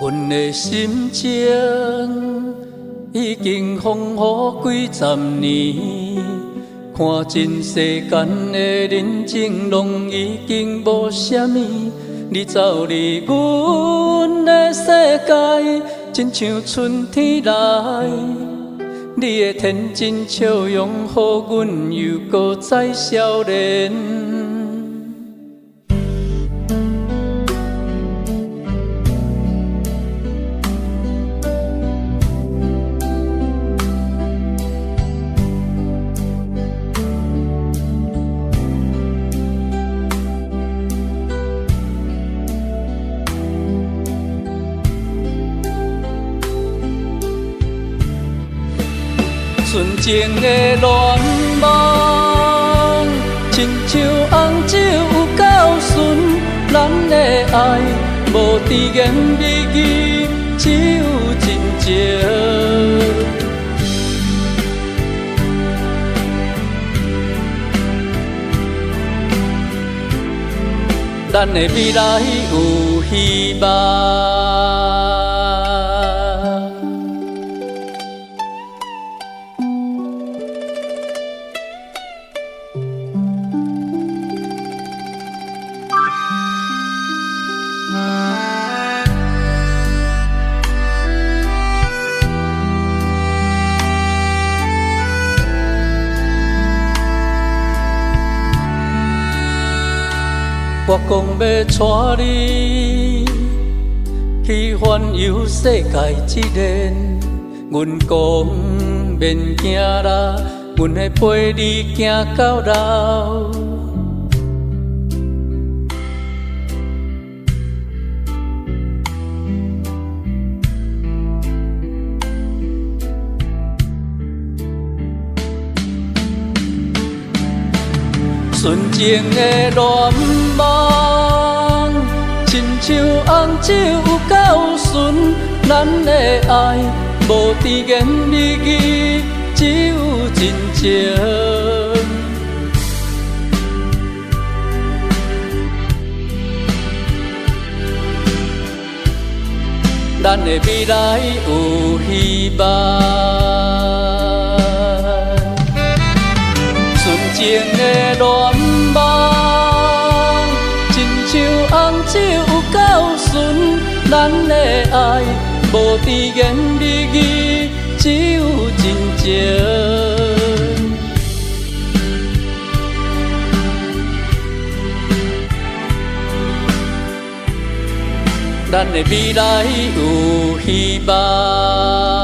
阮的心情已经风雨几十年，看尽世间的人情，拢已经无啥物。你走入阮的世界，亲像春天来。你的天真笑容，予阮又阁再少年。纯情的愿望，亲像红酒有够醇，咱的爱无甜言蜜语，只有真情。咱的未来有希望。我讲欲带你去环游世界一遍，阮讲免惊啦，阮会陪你行到老。纯情的愿望，亲像红酒有够醇，咱的爱无甜言蜜语，只有真情。咱的未来有希望。纯情的愿望，亲像红酒有够醇，咱的爱无甜言蜜语，只有真情。咱的未来有希望。